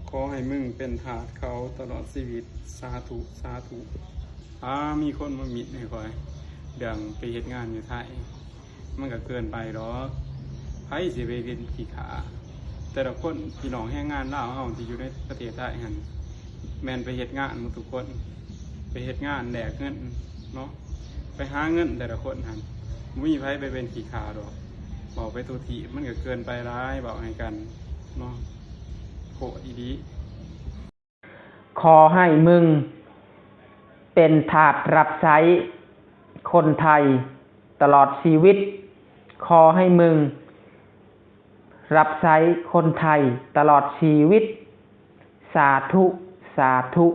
ຂໍໃຫ້ມຶງເປັນທາດເຂົາຕະຫຼອດຊີວິດ ສາທຸ ສາທຸ. ອາ ມີຄົນມາມິດໃຫ້ຂ້ອຍ ເລື່ອງໄປເຮັດງານຢູ່ໄທ ມັນກໍເກີນໄປດອກ. ໃຜຊິໄປເປັນຂີ້ຂ້າ? ແຕ່ລະຄົນ ພີ່ນ້ອງແຮງງານລາວເຮົາທີ່ຢູ່ໃນປະເທດໄທຫັ້ນ ແມ່ນໄປເຮັດງານໝົດທຸກຄົນ ໄປເຮັດງານແລກເງິນເນາະ ໄປຫາເງິນແຕ່ລະຄົນຫັ້ນ ບໍ່ມີໃຜໄປເປັນຂີ້ຂ້າດອກ. ເວົ້າໄປທົ່ວທີບ ມັນກໍເກີນໄປຫຼາຍ ເວົ້າໃຫ້ກັນເນາະ ໂພດອີ່ຫຼີ. ຂໍໃຫ້ມຶງເປັນທາດຮັບໃຊ້ຄົນໄທຕະຫຼອດຊີວິດ. ຂໍໃຫ້ມຶງ ຮັບໃຊ້ຄົນໄທຕະຫຼອດຊີວິດ. ສາທຸ ສາທຸ.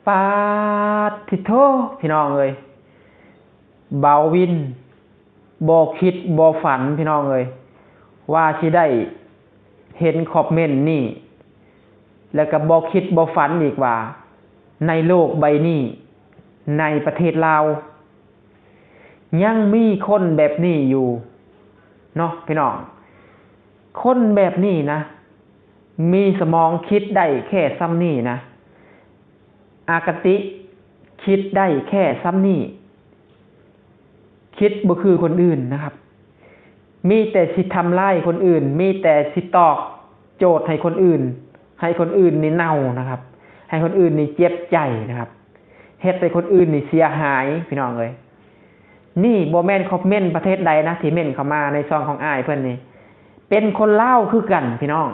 ປາດທິໂທ ພີ່ນ້ອງເອີຍ ບ່າວວິນບໍ່ຄິດບໍ່ຝັນ ພີ່ນ້ອງເອີຍ ວ່າຊິໄດ້ເຫັນຄອມເມັນນີ້ ແລະກໍບໍ່ຄິດບໍ່ຝັນອີກວ່າ ໃນໂລກໃບນີ້ ໃນປະເທດລາວ ຍັງມີຄົນແບບນີ້ຢູ່ເນາະ ພີ່ນ້ອງ. ຄົນແບບນີ້ນະ ມີສະໝອງຄິດໄດ້ແຄ່ສ່ຳນີ້ນະ ອະຄະຕິຄິດໄດ້ແຄ່ສ່ຳນີ້ ຄິດບໍ່ຄືຄົນອື່ນນະຄັບ ມີແຕ່ຊິທຳລາຍຄົນອື່ນ ມີແຕ່ຊິຕອກໂຈດໃຫ້ຄົນອື່ນ ໃຫ້ຄົນອື່ນນີ້ເນົ່ານະຄັບ ໃຫ້ຄົນອື່ນນີ້ເຈັບໃຈນະຄັບ ເຮັດໃຫ້ຄົນອື່ນນີ້ເສຍຫາຍ ພີ່ນ້ອງເອີຍ. ນີ້ບໍ່ແມ່ນຄອມເມັນປະເທດໃດນະ ທີ່ເມັນເຂົ້າມາໃນຊ່ອງຂອງອ້າຍເພິ່ນນີ້ ເປັນຄົນລາວຄືກັນ ພີ່ນ້ອງ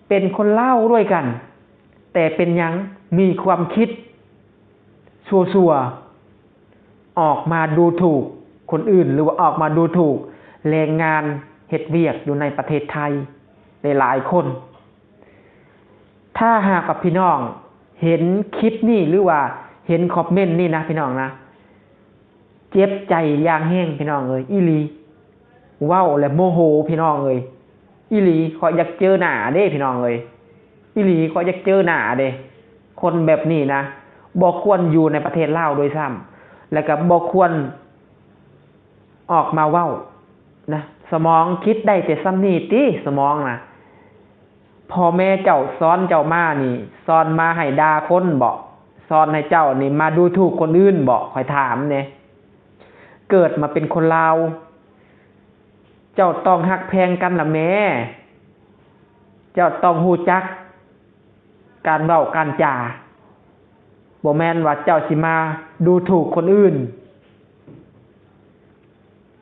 ເປັນຄົນລາວດ້ວຍກັນ ແຕ່ເປັນຫຍັງ ມີຄວາມຄິດຊົ່ວໆ ອອກມາດູຖູກຄົນອື່ນ ຫຼືວ່າອອກມາດູຖູກແຮງງານເຮັດວຽກຢູ່ໃນປະເທດໄທຫຼາຍໆຄົນ. ຖ້າຫາກວ່າພີ່ນ້ອງເຫັນຄລິບນີ້ ຫຼືວ່າເຫັນຄອມເມັນນີ້ນະ ພີ່ນ້ອງນະ ເຈັບໃຈຢ່າງແຮງ ພີ່ນ້ອງເອີຍ ອີ່ຫຼີ. ເວົ້າແລ້ວໂມໂຫ ພີ່ນ້ອງເອີຍ ອີ່ຫຼີ. ຂ້ອຍຢາກເຈີໜ້າເດ້ ພີ່ນ້ອງເອີຍ ອີ່ຫຼີ ຂ້ອຍຢາກເຈີໜ້າເດ້. ຄົນແບບນີ້ນະ ບໍ່ຄວນຢູ່ໃນປະເທດລາວດ້ວຍຊ້ຳ ແລ້ວກໍບໍ່ຄວນອອກມາເວົ້ານະ. ສະໝອງຄິດໄດ້ແຕ່ສ່ຳນີ້ຕິ ສະໝອງນະ? ພໍ່ແມ່ເຈົ້າສອນເຈົ້າມານີ້ ສອນມາໃຫ້ດ່າຄົນບໍ? ສອນໃຫ້ເຈົ້ານີ້ມາດູຖູກຄົນອື່ນບໍ? ຂ້ອຍຖາມແດ່. ເກີດມາເປັນຄົນລາວ ເຈົ້າຕ້ອງຮັກແພງກັນລະແມ້. ເຈົ້າຕ້ອງຮູ້ຈັກການເວົ້າການຈາ. ບໍ່ແມ່ນວ່າເຈົ້າຊິມາດູຖູກຄົນອື່ນ.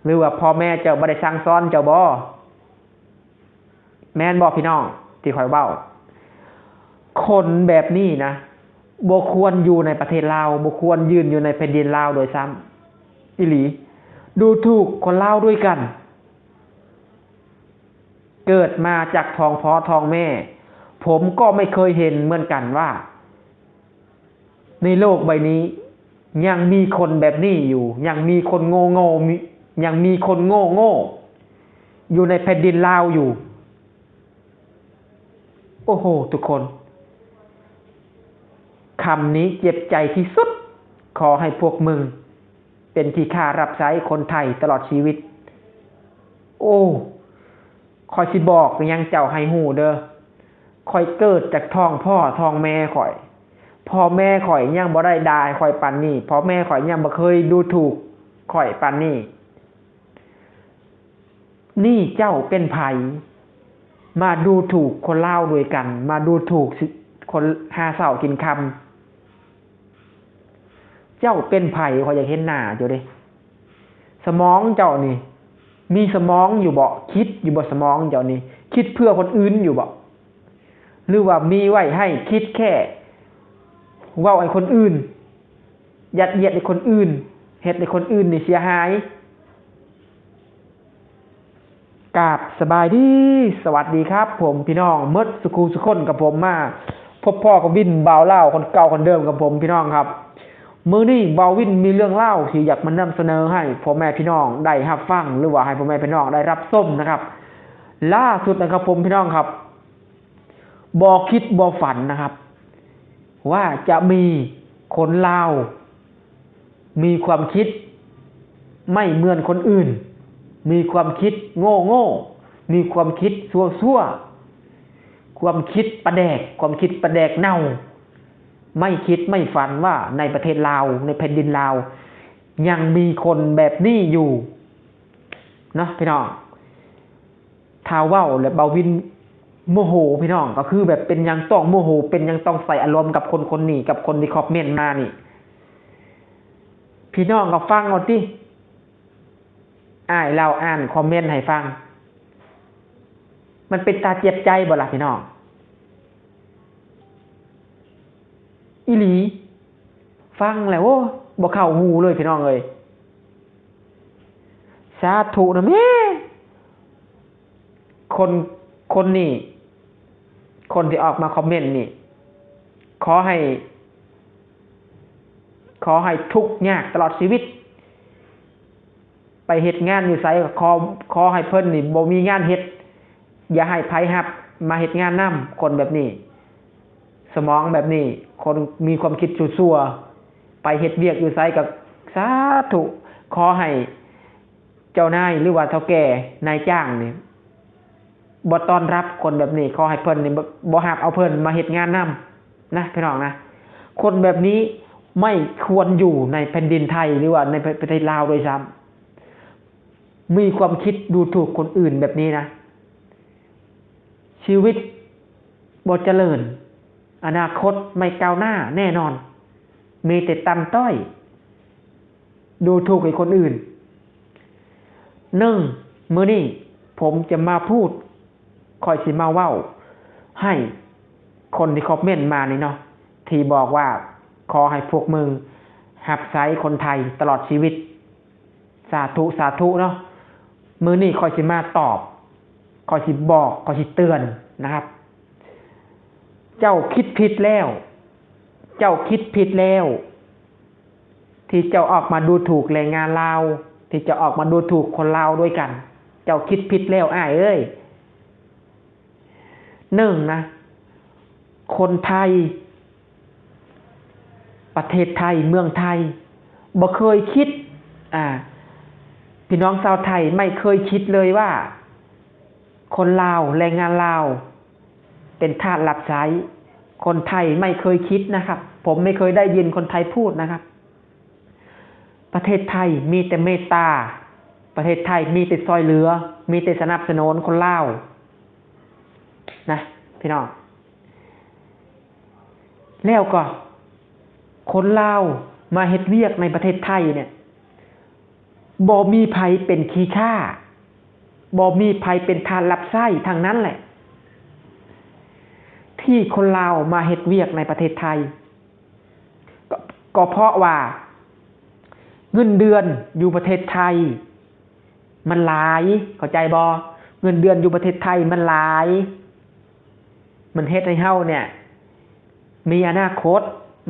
ຫຼືວ່າພໍ່ແມ່ເຈົ້າບໍ່ໄດ້ສັ່ງສອນເຈົ້າບໍ? ແມ່ນບໍ່ພີ່ນ້ອງທີ່ຂ້ອຍເວົ້າ? ຄົນແບບນີ້ນະ ບໍ່ຄວນຢູ່ໃນປະເທດລາວ, ບໍ່ຄວນຢືນຢູ່ໃນແຜ່ນດິນລາວໂດຍຊ້ຳ ອີ່ຫຼີ. ດູຖູກຄົນລາວດ້ວຍກັນ ເກີດມາຈາກທ້ອງພໍ່ທ້ອງແມ່ ຜົມກໍໄມ່ເຄີຍເຫັນເໝືອນກັນວ່າ ໃນໂລກໃບນີ້ຍັງມີຄົນແບບນີ້ຢູ່, ຍັງມີຄົນໂງ່ໂງ່, ມີ, ຍັງມີຄົນໂງ່ໂງ່ຢູ່ໃນແຜ່ນດິນລາວຢູ່. ໂອ້ໂຫ ທຸກຄົນ, ຄຳນີ້ເຈັບໃຈທີ່ສຸດ. ຂໍໃຫ້ພວກມຶງເປັນຂີ້ຂ້າຮັບໃຊ້ຄົນໄທຕະຫຼອດຊີວິດ. ໂອ້ ຂ້ອຍຊິບອກຫຍັງເຈົ້າໃຫ້ຮູ້ເດີ, ຂ້ອຍເກີດຈາກທ້ອງພໍ່ທ້ອງແມ່ຂ້ອຍ, ພໍ່ແມ່ຂ້ອຍຍັງບໍ່ໄດ້ດ່າໃຫ້ຂ້ອຍປານນີ້, ພໍ່ແມ່ຂ້ອຍຍັງບໍ່ເຄີຍດູຖູກຂ້ອຍປານນີ້. ນີ້ເຈົ້າເປັນໃຜ ມາດູຖູກຄົນລາວດ້ວຍກັນ, ມາດູຖູກ ຄົນຫາເຊົ້າກິນຄ່ຳ? ເຈົ້າເປັນໃຜ? ຂ້ອຍຢາກເຫັນໜ້າເຈົ້າເດ້. ສະໝອງເຈົ້ານີ້ ມີສະໝອງຢູ່ບໍ? ຄິດຢູ່ບໍ? ສະໝອງເຈົ້ານີ້ ຄິດເພື່ອຄົນອື່ນຢູ່ບໍ? ຫຼືວ່າມີໄວ້ໃຫ້ຄິດແຄ່ເວົ້າໃຫ້ຄົນອື່ນ, ຍັດຢຽດໃຫ້ຄົນອື່ນ, ເຮັດໃຫ້ຄົນອື່ນນີ້ເສຍຫາຍ? ກາບສະບາຍດີ, ສະຫວັດດີຄັບຜົມ ພີ່ນ້ອງໝົດສຸຄູ່ສຸຄົນ. ກັບຜົມມາພົບພໍ້ກັບວິນ ບ່າວລາວຄົນເກົ່າຄົນເດີມກັບຜົມ ພີ່ນ້ອງຄັບ. ມື້ນີ້ບ່າວວິນມີເລື່ອງລາວທີ່ຢາກມານຳສະເໜີໃຫ້ພໍ່ແມ່ພີ່ນ້ອງໄດ້ຮັບຟັງ ຫຼືວ່າໃຫ້ພໍ່ແມ່ພີ່ນ້ອງໄດ້ຮັບຊົມນະຄັບ. ລ່າສຸດນະຄັບຜົມ ພີ່ນ້ອງຄັບ, ບໍ່ຄິດບໍ່ຝັນນະຄັບ ວ່າຈະມີຄົນລາວມີຄວາມຄິດໄມ່ເໝືອນຄົນອື່ນ, ມີຄວາມຄິດໂງ່ໂງ່, ມີຄວາມຄິດຊົ່ວໆ, ຄວາມຄິດປາແດກ, ຄວາມຄິດປາແດກເນົ່າ. ໄມ່ຄິດໄມ່ຝັນວ່າໃນປະເທດລາວ, ໃນແຜ່ນດິນລາວ ຍັງມີຄົນແບບນີ້ຢູ່ເນາະພີ່ນ້ອງ. ຖ້າເວົ້າແລ້ວ ບ່າວວິນໂມໂຫພີ່ນ້ອງ, ກໍຄືແບບເປັນຫຍັງຕ້ອງໂມໂຫ, ເປັນຫຍັງຕ້ອງໃສ່ອາລົມກັບຄົນຄົນນີ້, ກັບຄົນທີ່ຄອມເມັນມານີ້. ພີ່ນ້ອງກໍຟັງເອົາຕິ, ອ້າຍລາວອ່ານຄອມເມັນໃຫ້ຟັງ, ມັນເປັນຕາເຈັບໃຈບໍ່ລະພີ່ນ້ອງ? ອີ່ຫຼີ, ຟັງແລ້ວ ໂອ້ ບໍ່ເຂົ້າຫູເລີຍພີ່ນ້ອງເອີຍ. ສາທຸນະແມ້. ຄົນ ຄົນນີ້ ຄົນທີ່ອອກມາຄອມເມັນນີ້ ຂໍໃຫ້ ຂໍໃຫ້ທຸກຍາກຕະຫຼອດຊີວິດ. ໄປເຮັດງານຢູ່ໃສກໍຂໍ ຂໍໃຫ້ເພິ່ນນີ້ບໍ່ມີງານເຮັດ, ຢ່າໃຫ້ໃຜຮັບມາເຮັດງານນຳ. ຄົນແບບນີ້ ສະໝອງແບບນີ້, ຄົນມີຄວາມຄິດຊົ່ວໆ, ໄປເຮັດວຽກຢູ່ໃສກໍສາທຸ, ຂໍໃຫ້ເຈົ້ານາຍ ຫຼືວ່າເຖົ້າແກ່ນາຍຈ້າງນີ້ ບໍ່ຕ້ອນຮັບຄົນແບບນີ້, ຂໍໃຫ້ເພິ່ນນີ້ ບໍ່ ບໍ່ຮັບເອົາເພິ່ນມາເຮັດງານນຳນະ ພີ່ນ້ອງນະ. ຄົນແບບນີ້ໄມ່ຄວນຢູ່ໃນແຜ່ນດິນໄທ ຫຼືວ່າໃນປະ ປະເທດລາວດ້ວຍຊ້ຳ. ມີຄວາມຄິດດູຖູກຄົນອື່ນແບບນີ້ນະ, ຊີວິດບໍ່ຈະເລີນ, ອະນາຄົດໄມ່ກ້າວໜ້າແນ່ນອນ, ມີແຕ່ຕ່ຳຕ້ອຍ. ດູຖູກໃຫ້ຄົນອື່ນ. ໜຶ່ງ, ມື້ນີ້ຜົມຈະມາພູດ, ຂ້ອຍຊິມາເວົ້າໃຫ້ຄົນທີ່ຄອມເມັນມານີ້ເນາະ, ທີ່ບອກວ່າຂໍໃຫ້ພວກມຶງຮັບໃຊ້ຄົນໄທຕະຫຼອດຊີວິດ. ສາທຸ ສາທຸເນາະ. ມື້ນີ້ຂ້ອຍຊິມາຕອບ, ຂ້ອຍຊິບອກ, ຂ້ອຍຊິເຕືອນນະຄັບ. ເຈົ້າຄິດຜິດແລ້ວ, ເຈົ້າຄິດຜິດແລ້ວ ທີ່ເຈົ້າອອກມາດູຖູກແຮງງານລາວ, ທີ່ເຈົ້າອອກມາດູຖູກຄົນລາວດ້ວຍກັນ. ເຈົ້າຄິດຜິດແລ້ວ ອ້າຍເອີຍ. ໜຶ່ງນະ, ຄົນໄທ, ປະເທດໄທ, ເມືອງໄທ ບໍ່ເຄີຍຄິດ, ອ່າ, ພີ່ນ້ອງຊາວໄທໄມ່ເຄີຍຄິດເລີຍວ່າ ຄົນລາວ, ແຮງງານລາວ ເປັນທາດຮັບໃຊ້. ຄົນໄທໄມ່ເຄີຍຄິດນະຄັບ, ຜົມໄມ່ເຄີຍໄດ້ຍິນຄົນໄທພູດນະຄັບ. ປະເທດໄທມີແຕ່ເມດຕາ, ປະເທດໄທມີແຕ່ຊ່ອຍເຫຼືອ, ມີແຕ່ສະໜັບສະໜູນຄົນລາວນະ ພີ່ນ້ອງ. ແລ້ວກໍຄົນລາວມາເຮັດວຽກໃນປະເທດໄທເນ່ຍ ບໍ່ມີໃຜເປັນຂີ້ຂ້າ, ບໍ່ມີໃຜເປັນທາດຮັບໃຊ້ທັງນັ້ນແຫຼະ ທີ່ຄົນລາວມາເຮັດວຽກໃນປະເທດໄທ. ກໍ ກໍເພາະວ່າເງິນເດືອນຢູ່ປະເທດໄທມັນຫຼາຍ, ເຂົ້າໃຈບໍ່? ເງິນເດືອນຢູ່ປະເທດໄທມັນຫຼາຍ, ມັນເຮັດໃຫ້ເຮົາເນ່ຍມີອະນາຄົດ,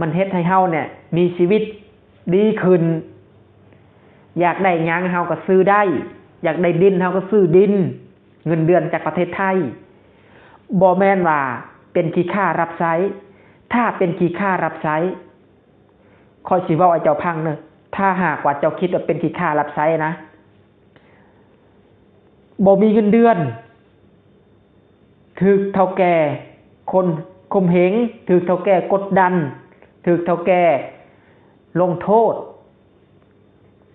ມັນເຮັດໃຫ້ເຮົາເນ່ຍມີຊີວິດດີຂຶ້ນ. ຢາກໄດ້ຫຍັງເຮົາກໍຊື້ໄດ້, ຢາກໄດ້ດິນເຮົາກໍຊື້ດິນ. ເງິນເດືອນຈາກປະເທດໄທ ບໍ່ແມ່ນວ່າເປັນຂີ້ຂ້າຮັບໃຊ້. ຖ້າເປັນຂີ້ຂ້າຮັບໃຊ້, ຂ້ອຍຊິເວົ້າໃຫ້ເຈົ້າຟັງເດີ້, ຖ້າຫາກວ່າເຈົ້າຄິດວ່າເປັນຂີ້ຂ້າຮັບໃຊ້ນະ, ບໍ່ມີເງິນເດືອນ, ຖືກເຖົ້າແກ່ຄົມເຫງ, ຖືກເຖົ້າແກ່ກົດດັນ, ຖືກເຖົ້າແກ່ລົງໂທດ,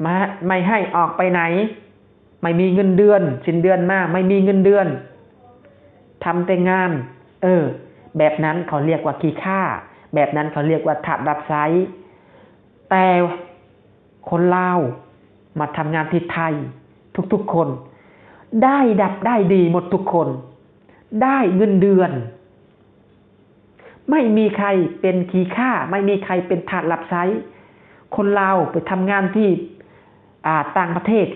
ມາ ໄມ່ໃຫ້ອອກໄປໄຫນ, ໄມ່ມີເງິນເດືອນ, ສິ້ນເດືອນມາໄມ່ມີເງິນເດືອນ, ທຳແຕ່ງານ. ເອີ, ແບບນັ້ນເຂົາຮຽກວ່າຂີ້ຂ້າ, ແບບນັ້ນເຂົາຮຽກວ່າທາດຮັບໃຊ້. ແຕ່ຄົນລາວມາທຳງານທີ່ໄທ ທຸກໆຄົນ ໄດ້ດັບໄດ້ດີໝົດທຸກຄົນ, ໄດ້ເງິນເດືອນ. ໄມ່ມີໃຄເປັນຂີ້ຂ້າ, ໄມ່ມີໃຄເປັນທາດຮັບໃຊ້. ຄົນລາວໄປທຳງານທີ່ ອ່າ ຕ່າງປະເທດ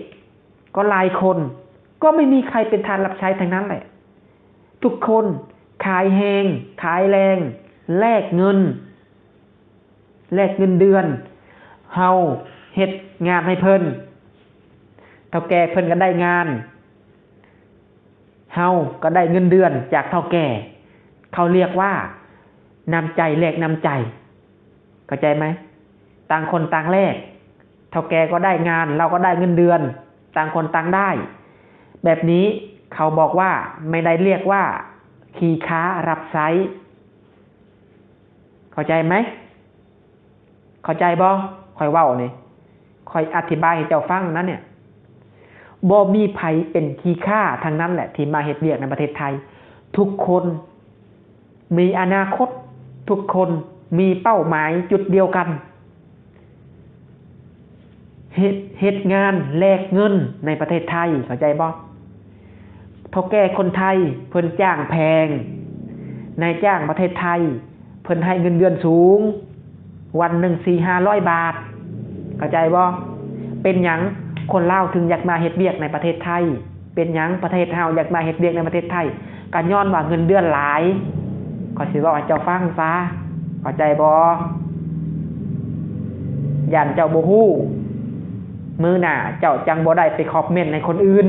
ກໍຫຼາຍຄົນ, ກໍໄມ່ມີໃຄເປັນທາດຮັບໃຊ້ທັງນັ້ນແຫຼະ. ທຸກຄົນຂາຍແຮງ, ຂາຍແຮງ, ແລກເງິນ, ແລກເງິນເດືອນ. ເຮົາເຮັດງານໃຫ້ເພິ່ນ, ເຖົ້າແກ່ເພິ່ນກໍໄດ້ງານ. ເຮົາກໍໄດ້ເງິນເດືອນຈາກເຖົ້າແກ່. ເຂົາຮຽກວ່ານ້ຳໃຈແລກນ້ຳໃຈ. ເຂົ້າໃຈໄໝ? ຕ່າງຄົນຕ່າງແລກ. ເຖົ້າແກ່ກໍໄດ້ງານ, ລາວກໍໄດ້ເງິນເດືອນ, ຕ່າງຄົນຕ່າງໄດ້. ແບບນີ້ເຂົາບອກວ່າ ໄມ່ໄດ້ຮຽກວ່າ ຂີ້ຄ້າຮັບໃຊ້. ເຂົ້າໃຈໄໝ? ເຂົ້າໃຈບໍ່? ຂ້ອຍເວົ້ານີ້ ຂ້ອຍອະທິບາຍໃຫ້ເຈົ້າຟັງນັ້ນເນຍ. ບໍ່ມີໃຜເປັນຂີ້ຄ້າທັງນັ້ນແຫຼະ ທີ່ມາເຮັດວຽກໃນປະເທດໄທ. ທຸກຄົນມີອະນາຄົດ, ທຸກຄົນມີເປົ້າໝາຍຈຸດດຽວກັນ. ເຮັດ, ເຮັດງານແລກເງິນໃນປະເທດໄທ, ເຂົ້າໃຈບໍ່? ເຖົ້າແກ່ຄົນໄທເພິ່ນຈ້າງແພງ, ນາຍຈ້າງປະເທດໄທເພິ່ນໃຫ້ເງິນເດືອນສູງ, ວັນໜຶ່ງສີ່ຫ້າຮ້ອຍບາດ, ເຂົ້າໃຈບໍ່? ເປັນຫຍັງຄົນລາວເຖິງຢາກມາເຮັດວຽກໃນປະເທດໄທ? ເປັນຫຍັງປະເທດເຮົາຢາກມາເຮັດວຽກໃນປະເທດໄທ? ກໍຍ້ອນວ່າເງິນເດືອນຫຼາຍ. ຂ້ອຍຊິເວົ້າໃຫ້ເຈົ້າຟັງຊະ, ເຂົ້າໃຈບໍ່? ຢ້ານເຈົ້າບໍ່ຮູ້, ມື້ໜ້າເຈົ້າຈັ່ງບໍ່ໄດ້ໄປຄອມເມັນໃຫ້ຄົນອື່ນ.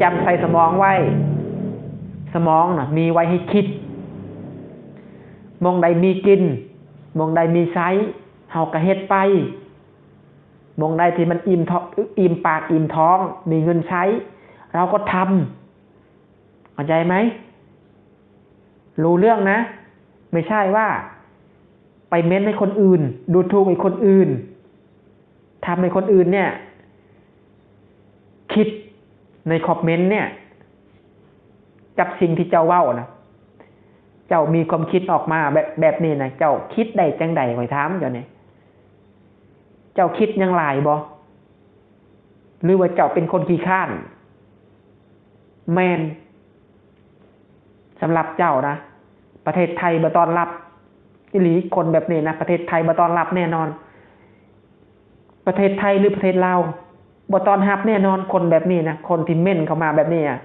ຈຳໃສ່ສະໝອງໄວ້, ສະໝອງນະມີໄວ້ໃຫ້ຄິດ. ໝ່ອງໃດມີກິນ, ໝ່ອງໃດມີໃຊ້, ເຮົາກໍເຮັດໄປ. ໝ່ອງໃດທີ່ມັນອີ່ມທ້ອງ, ອີ່ມປາກອີ່ມທ້ອງ, ມີເງິນໃຊ້, ເຮົາກໍທຳ. ເຂົ້າໃຈໄໝ? ຮູ້ເລື່ອງນະ. ໄມ່ໃຊ່ວ່າໄປເມັນໃຫ້ຄົນອື່ນ, ດູຖູກໃຫ້ຄົນອື່ນ, ທຳໃຫ້ຄົນອື່ນເນຍ. ຄິດໃນຄອມເມັນເນຍ ກັບສິ່ງທີ່ເຈົ້າເວົ້ານະ, ເຈົ້າມີຄວາມຄິດອອກມາແບບ, ແບບນີ້ນະ, ເຈົ້າຄິດໄດ້ຈັ່ງໃດ? ຂ້ອຍຖາມເຈົ້ານີ້. ເຈົ້າຄິດຫຍັງຫຼາຍບໍ່? ຫຼືວ່າເຈົ້າເປັນຄົນຂີ້ຄ້ານ? ແມ່ນ. ສຳລັບເຈົ້ານະ, ປະເທດໄທບໍ່ຕ້ອນຮັບ. ອີ່ຫຼີ, ຄົນແບບນີ້ນະ, ປະເທດໄທບໍ່ຕ້ອນຮັບແນ່ນອນ. ປະເທດໄທ ຫຼື ປະເທດລາວ ບໍ່ຕ້ອນຮັບແນ່ນອນ ຄົນແບບນີ້ນະ, ຄົນທີ່ເມັນເຂົ້າມາແບບນີ້ອະ.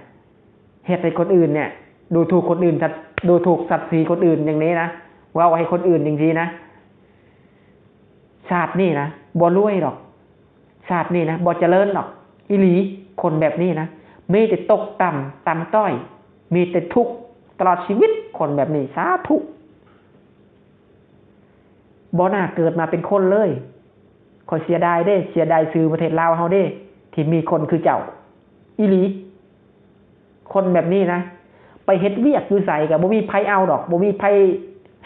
ເຮັດໃຫ້ຄົນອື່ນເນຍ ດູຖູກຄົນອື່ນ, ສັດ, ດູຖູກສັດສີຄົນອື່ນຢ່າງນີ້ນະ, ເວົ້າໃຫ້ຄົນອື່ນຈັ່ງຊີ້ນະ. ຊາດນີ້ນະ ບໍ່ລວຍດອກ. ຊາດນີ້ນະ ບໍ່ຈະເລີນດອກ. ອີ່ຫຼີ, ຄົນແບບນີ້ນະ ມີແຕ່ຕົກຕ່ຳ, ຕ່ຳຕ້ອຍ, ມີແຕ່ທຸກຕະຫຼອດຊີວິດ. ຄົນແບບນີ້ ສາທຸ. ບໍ່ໜ້າເກີດມາເປັນຄົນເລີຍ. ຂ້ອຍເສຍດາຍເດ້, ເສຍດາຍຊື່ປະເທດລາວເຮົາເດ້ ທີ່ມີຄົນຄືເຈົ້າ. ອີ່ຫຼີ, ຄົນແບບນີ້ນະ ໄປເຮັດວຽກຢູ່ໃສກໍບໍ່ມີໃຜເອົາດອກ, ບໍ່ມີໃຜ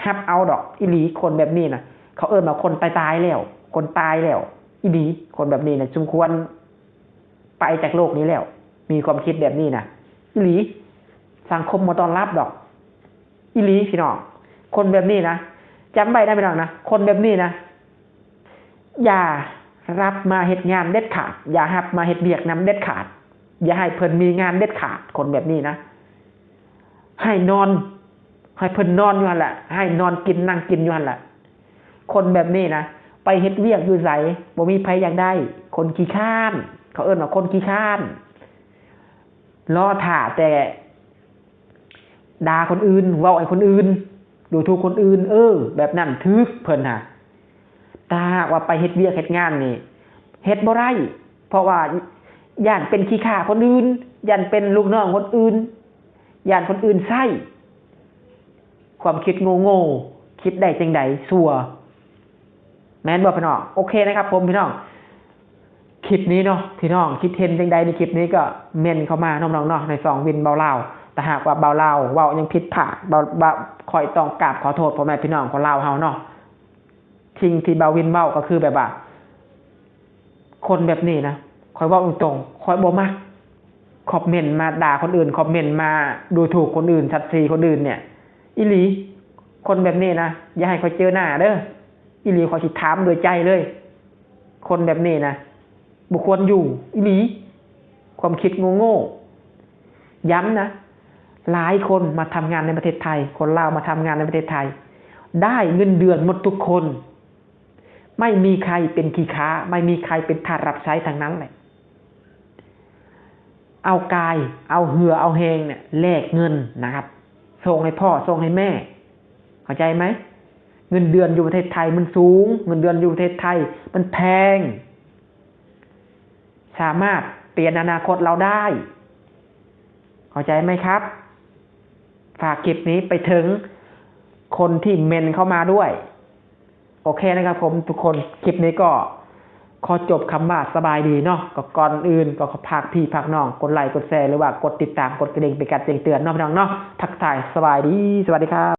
ຮັບເອົາດອກ. ອີ່ຫຼີ, ຄົນແບບນີ້ນະ ເຂົາເອີ້ນວ່າຄົນຕາຍໆແລ້ວ, ຄົນຕາຍແລ້ວ. ອີ່ຫຼີ, ຄົນແບບນີ້ນະ ສົມຄວນໄປຈາກໂລກນີ້ແລ້ວ. ມີຄວາມຄິດແບບນີ້ນະ. ອີ່ຫຼີ, ສັງຄົມບໍ່ຕ້ອນຮັບດອກ. ອີ່ຫຼີພີ່ນ້ອງ, ຄົນແບບນີ້ນະ ຈຳໄວ້ນະພີ່ນ້ອງນະ, ຄົນແບບນີ້ນະ ຢ່າຮັບມາເຮັດງານເດັດຂາດ, ຢ່າຮັບມາເຮັດວຽກນຳເດັດຂາດ, ຢ່າໃຫ້ເພິ່ນມີງານເດັດຂາດ. ຄົນແບບນີ້ນະ ໃຫ້ນອນ, ໃຫ້ເພິ່ນນອນຢູ່ຫັ້ນແຫຼະ, ໃຫ້ນອນກິນນັ່ງກິນຢູ່ຫັ້ນແຫຼະ. ຄົນແບບນີ້ນະ ໄປເຮັດວຽກຢູ່ໃສ ບໍ່ມີໃຜຢາກໄດ້, ຄົນຂີ້ຄ້ານ, ເຂົາເອີ້ນວ່າຄົນຂີ້ຄ້ານ. ລໍຖ້າແຕ່ ດ່າຄົນອື່ນ, ເວົ້າໃຫ້ຄົນອື່ນ, ດູຖູກຄົນອື່ນ, ເອີ ແບບນັ້ນຖືກເພິ່ນຫາ. ຖ້າຫາກວ່າໄປເຮັດວຽກເຮັດງານນີ້ ເຮັດບໍ່ໄດ້, ເພາະວ່າຢ້ານເປັນຂີ້ຂ້າຄົນອື່ນ, ຢ້ານເປັນລູກນ້ອງຄົນອື່ນ, ຢ້ານຄົນອື່ນໃຊ້. ຄວາມຄິດໂງ່ໆ, ຄິດໄດ້ຈັ່ງໃດ? ຊົ່ວ. ແມ່ນບໍ່ພີ່ນ້ອງ? ໂອເຄນະຄັບຜົມພີ່ນ້ອງ, ຄລິບນີ້ເນາະ ພີ່ນ້ອງຄິດເຫັນຈັ່ງໃດໃນຄລິບນີ້ກໍເມັ້ນເຂົ້າມາເນາະພີ່ນ້ອງເນາະ ໃນຊ່ອງວິນເວົ້າລາວ. ຖ້າຫາກວ່າບ່າວລາວເວົ້າຫຍັງຜິດພາດ, ບ່າວ, ບ່າວ, ຂ້ອຍຕ້ອງກາບຂໍໂທດພໍ່ແມ່ພີ່ນ້ອງຄົນລາວເຮົາເນາະ. ສິ່ງທີ່ບ່າວວິນເວົ້າກໍຄືແບບວ່າ ຄົນແບບນີ້ນະ ຂ້ອຍເວົ້າຕົງໆ ຂ້ອຍບໍ່ມັກ. ຄອມເມັນມາດ່າຄົນອື່ນ, ຄອມເມັນມາດູຖູກຄົນອື່ນ, ສັດສີຄົນອື່ນເນຍ. ອີ່ຫຼີ, ຄົນແບບນີ້ນະ ຢ່າໃຫ້ຂ້ອຍເຈີໜ້າເດີ້. ອີ່ຫຼີ, ຂ້ອຍຊິຖາມດ້ວຍໃຈເລີຍ. ຄົນແບບນີ້ນະ ບໍ່ຄວນຢູ່. ອີ່ຫຼີ, ຄວາມຄິດໂງ່ໆ. ຢ້ຳນະ, ຫຼາຍຄົນມາທຳງານໃນປະເທດໄທ, ຄົນລາວມາທຳງານໃນປະເທດໄທ ໄດ້ເງິນເດືອນໝົດທຸກຄົນ. ໄມ່ມີໃຄເປັນຂີ້ຄ້າ, ໄມ່ມີໃຄເປັນທາດຮັບໃຊ້ທັງນັ້ນແຫຼະ. ເອົາກາຍ, ເອົາເຫື່ອ, ເອົາແຮງເນຍ ແລກເງິນນະຄັບ, ສົ່ງໃຫ້ພໍ່, ສົ່ງໃຫ້ແມ່. ເຂົ້າໃຈໄໝ? ເງິນເດືອນຢູ່ປະເທດໄທມັນສູງ, ເງິນເດືອນຢູ່ປະເທດໄທມັນແພງ. ສາມາດປ່ຽນອະນາຄົດລາວໄດ້. ເຂົ້າໃຈໄໝຄັບ? ຝາກຄລິບນີ້ໄປເຖິງຄົນທີ່ເມັ້ນເຂົ້າມາດ້ວຍ. ໂອເຄນະຄັບຜົມທຸກຄົນ, ຄລິບນີ້ກໍ ຂໍຈົບຄຳວ່າສະບາຍດີເນາະ. ກໍກ່ອນອື່ນກໍຂໍຝາກພີ່ຝາກນ້ອງກົດໄລກົດແຊ ຫຼືວ່າກົດຕິດຕາມ ກົດກະດິ່ງເປັນການແຈ້ງເຕືອນເນາະ ພີ່ນ້ອງເນາະ. ທັກທາຍສະບາຍດີ ສະຫວັດດີຄັບ.